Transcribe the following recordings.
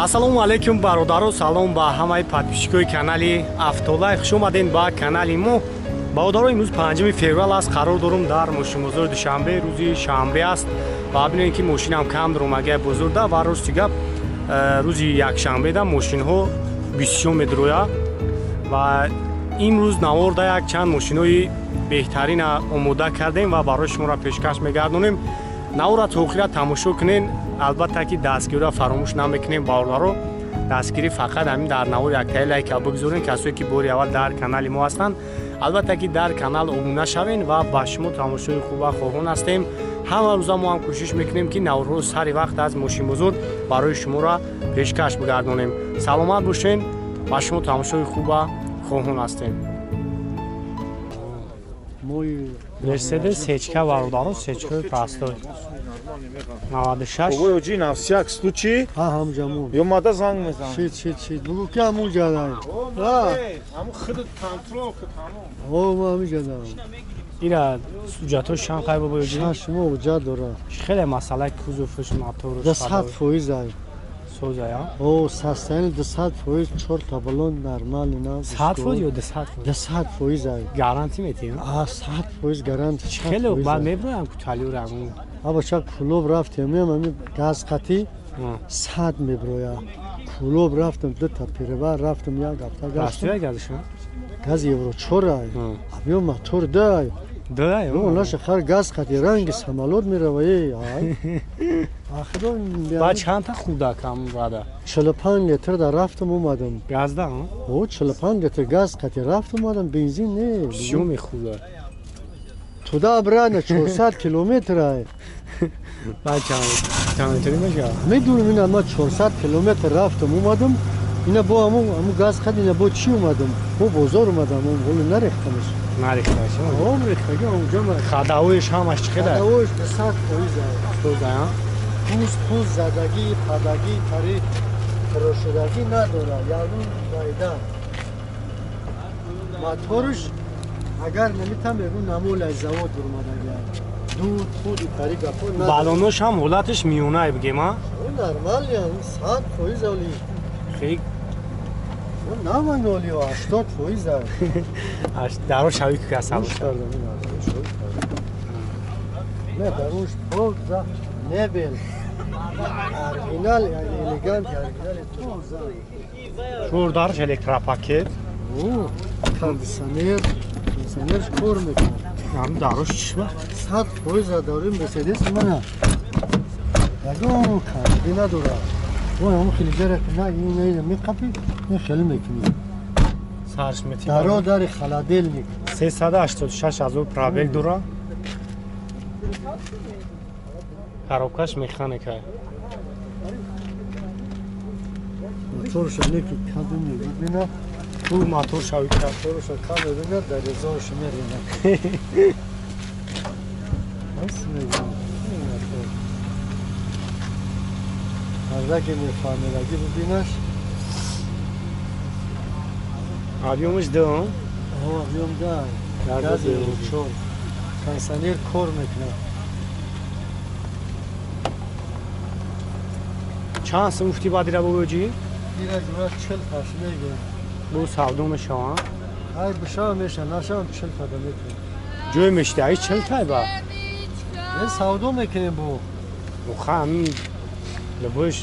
Ассалому алайкум бародаро, салом ба ҳамаи подписчикои канали Автолайф. Хуш омадем ба канали мо. Бародаро, имрӯз 5 феврал аст, қарор дорум дар мошинбозори Душанбе, рӯзи шанбе аст ва бинем ки мошинам кам дорум агар бозорда ва рости гап рӯзи якшанбеда мошинҳо бисёр медроя ва имрӯз наворда як чанд мошинҳои беҳтарина омода кардем ва барои шуморо пешкаш мегардонем. Навора то охира тамошо кунен, албатта ки дастгириро фаромӯш намекунем бародаро. Дастгирӣ фақат ҳамин дар навор яктаи лайка бигузорен, касое ки бори аввал дар канали мо ҳастанд, албатта ки дар канал обуна шавен ва ба шумо тамошои хуба хоҳон ҳастем. Ҳама рӯза мо ҳам кӯшиш мекунем ки наворҳоро сари вақт аз мошинбозор барои шуморо пешкаш бигардонем. Саломат бошен, ба шумо тамошои хуба хоҳон ҳастем. Мерседес сечка бародаро, сечкаи простой 96. Ой, на всяк случай. А, ҳамҷамон. Ё мада занг мезанам. Шит, шит, шит. Бугу ки ҳамун ҷадан. А, ҳамун худат контрол ки тамом. О, ма ҳамин ҷадан. Ира суҷатҳо шан қай бобои ҷи? Шаш мо ҳуҷҷат дора. Хеле масъалаи кузовш, моторш. 200% ай. Соза, я? О, состояние 200%, 4 та баллон нормально на. 100% ё 200%? 200% ай. Гарантия метиҳем? А, 100% гарантия. Хеле баъд меброям куталиро ҳамун. Аба чак Кулоб рафтем, ами газ қатӣ 100 меброя. Кулоб рафтем, ду та перева рафтем, як ҳафта гаштем. Растуя газшо? Газ евро 4 ай. Абё мотор дай. Дай. Ну, наша хар газ қатӣ ранги самолёт мерава, эй, ай. Ахиро ба чанд та хурдакам рада? 45 литр да рафтам омадам. Газда, О, 45 литр газ қатӣ рафтам омадам, бензин не. Бисёр мехӯрда. Туда обратно 400 километр ай. Ба чанд литр мешавад? Медонам, ина ма 400 километр рафтам омадам. Ина бо ҳамун газ қад ина бо чӣ омадам? Бо бозор омадам, ҳоло нарехтамаш. Нарехташ. Ом рехтаги онҷо ма. Хадавоиш ҳамаш чӣ қадар? Хадавоиш 200% ай. Соза, а? Пуст, пуст задагӣ, падагӣ, тари фурошудагӣ надорад, ягон байда. Моторш агар намитам ягон намол аз завод бурмадагӣ. Дуд, худи тари гапо надорад. Балонош ҳам ҳолаташ миёнае бигем, а? Нормал, 100% оли. Хеле наман оли, 80% ай. Даро шави ки касал. Не, дарош тоза, мебел. Оригинал, элегант, оригинал тоза. Шур дарш электропакет. Кондиционер, кондиционер кор мекунад. Ҳам дарош чишма? 100% дорим Мерседес мана. Ягон камби надорад. Вой, ҳамон хеле ҷара ки на ин меқапӣ, ин хеле мекунӣ. Сарш мети. Даро дари холодильник. 386 ҳазор пробег дора. Коробкаш механика. Моторша неки кадом мебина. Ту мотор шави моторша кам мебина, дар резонш мерина. Бас мегӯям. Ардаки мефаҳмидаги бибинаш. Объёмаш ду? Объём да. Газ евро 4. Кондиционер кор мекунад. Чанд сум гуфтӣ баъд ира бобоҷӣ? Ира ҷура 40 таш мегӯям. Бо савдо мешавам? Ай бишава меша, нашавам 40 тада мекунем. Ҷой мешида, ай 40 тай ба? Е савдо мекунем бо. Ха, ҳамин либош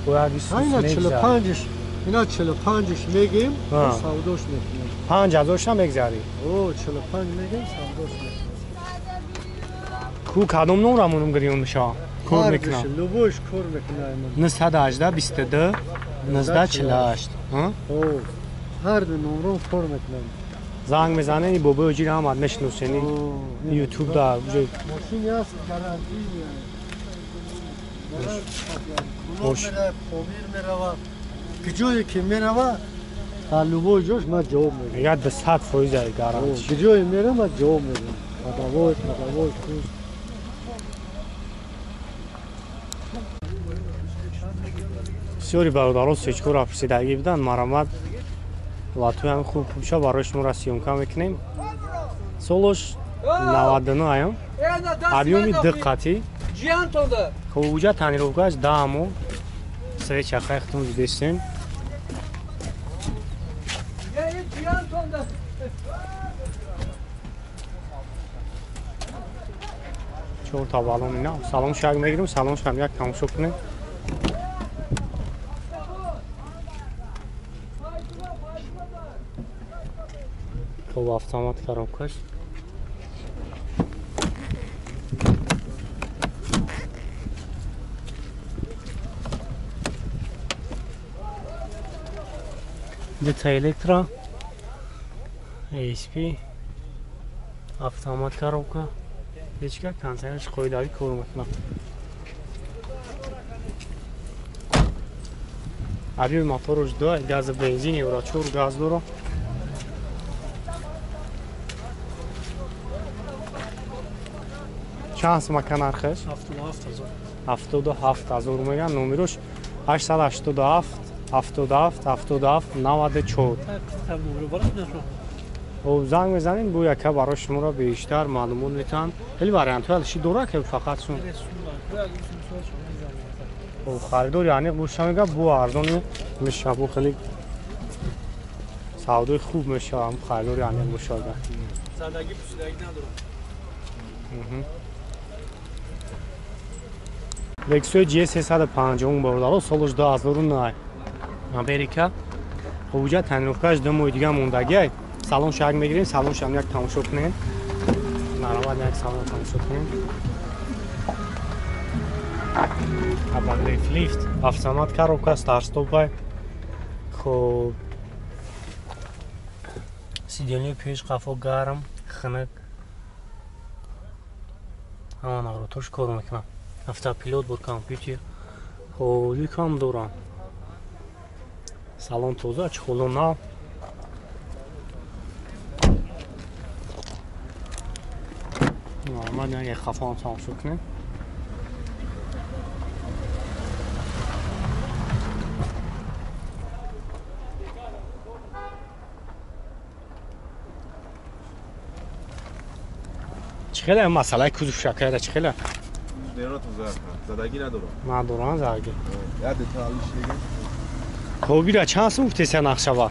бояд ина 45-ш, ина 45-ш мегӯем, савдош мекунем. 5000-ша мегзарӣ? О, 45 мегӯем, савдош мекунем. Ку кадом номра монум гирён мешавам? Кор мекунам. Любойш кор мекунам. 918 22 1948. О, ҳар ду номром кор мекунам. Занг мезанени бобои ҷир ҳамад мешиносени. Ютуб да уже мошин аст гарантия. Бош. Помир мерава. Куҷое ки мерава, дар любой ҷош ман ҷавоб медиҳам. Я 200% гарантия. Куҷое мерава, ман ҷавоб медиҳам. Падавой, падавой, куз. Бисёри бародарон сечкоро пурсидагӣ буданд, марамат латуям хуб хубша барои шуморо съёмка мекунем. Солош 99 аём. Объёми ду қатӣ. Хуб, уҷа тонировкааш 10 мо. Свет чахай хутун дидестем. Чор та балон ина. Салон шаг мегирим, салон шам як тамошо кунем. Хоб автомат коробкаш. Дета электро, ASP, автомат коробка, печка, кондиционерш қоидавӣ кор мекунад. Объёми мотораш 2, гази бензин, евро 4 газ дорад. Чанд сумака нархаш? 77 000. 77 000 меган, номерош 887 77 77 94. Хоб занг мезанем, бо яка барои шуморо бештар маълумот метаҳанд. Хеле вариантҳои алиши дора ки фақат сум. Хоб харидори аниқ боша мега бо арзони меша, бо хеле савдои хуб мешава харидори аниқ боша. Задаги пусидаги надорад. Lexus GS 350 бародаро, солаш 2009 Америка. Хоб уҷа тонировкаш 2 моҳи дига мондагиай. Салон шаг мегирем, салон шам як тамошо кунем. Наравад як салон тамошо кунем. Обогрев лифт, автомат коробка, старт-стопай. Хоб сиденье пеш қафо гарм, хунук. Ҳама навротош кор мекунам. Автопилот бо компютер. Хоб люкам дорам. Салон тоза, чехоло нав. Ман як хафон тамошо кунем. Чӣ хеле масъалаи кузов шакайра чӣ хеле? Задаги надорам. Надорам задаги. Як деталиш дига. Хоб бира чанд сум гуфтеса нақшава?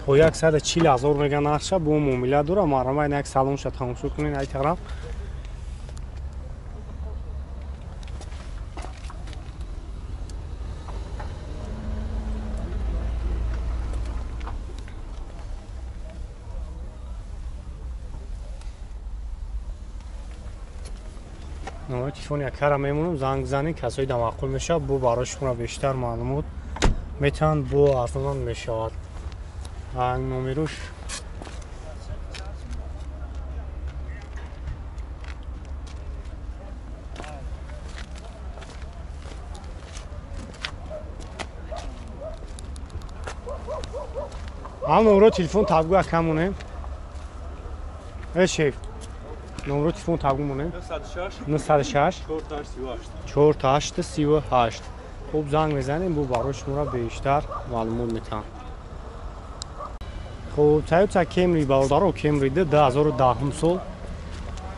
Хо 140 000 мега нақша бо муомила дора. Марҳамат як салонша тамошо кунед ай тараф. Номери телефони якара мемонам, занг занед, касои дамаъқул мешавад, бо барои шуморо бештар маълумот метаванд, бо арзонан мешавад. Номерош ҳам номеро телефон табгӯ акамонем. Э шеф, номеро телефон табгӯ монем. 906 48 38. Хуб занг мезанем, бо барои шуморо бештар маълумот метаҳам. Хоб Toyota Camry бародаро, Camry 2010 сол.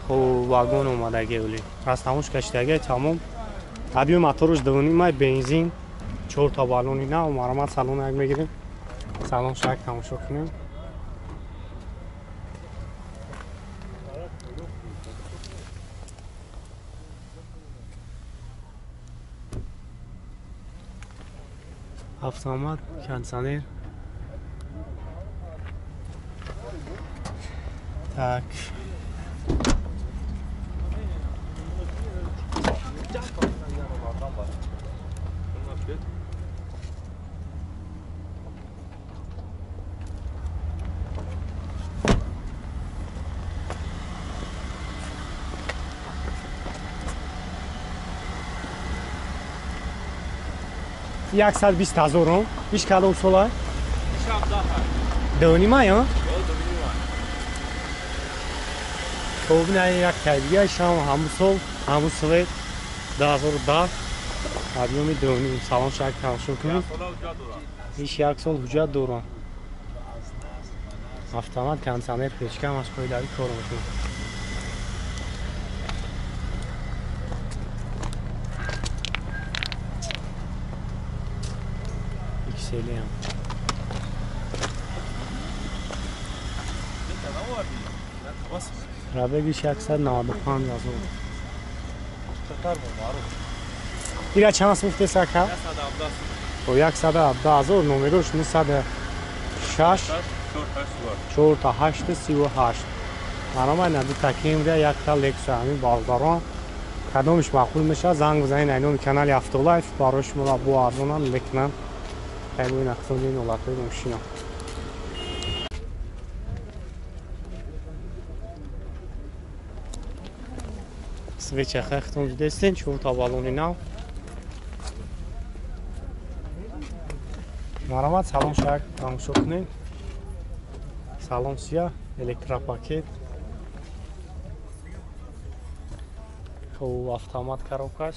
Хоб вагон омадаги оли. Аз тамош кашидаги тамом. Объёми мотораш 2.5 бензин, 4 та баллони нав. Марҳамат салон як мегирем. Салон шак тамошо кунем. Автомат, кондиционер. Так. 120 000 иш кадом сола? 2.5 ё? Хоб на як тайдига шам ҳамун сол, ҳамун свет 2010 объёми 2.5 салон шак тамошо кунед. Иш як сол ҳуҷҷат дорам. Автомат, кондиционер, печка ҳамаш қоидавӣ кор мекунад. селиам. Пробегиш 195 000. Ира чанд гуфтес ака? 117 000, номерош 906 48 38. Маромай на дута Кемрия, якта Лексус. Ҳамин бародарон кадомиш маъқул мешавад, занг бизанед ай номи канали Автолайф, барои шумо бо арзонам мекунам. Аймои нақсони ҳолатҳои мошина. Свеча хахтон дидестен, чорта баллони нав. Маромад, салон шак тамошо кунед. Салон сия, электропакет. Хуб, автомат коробкаш.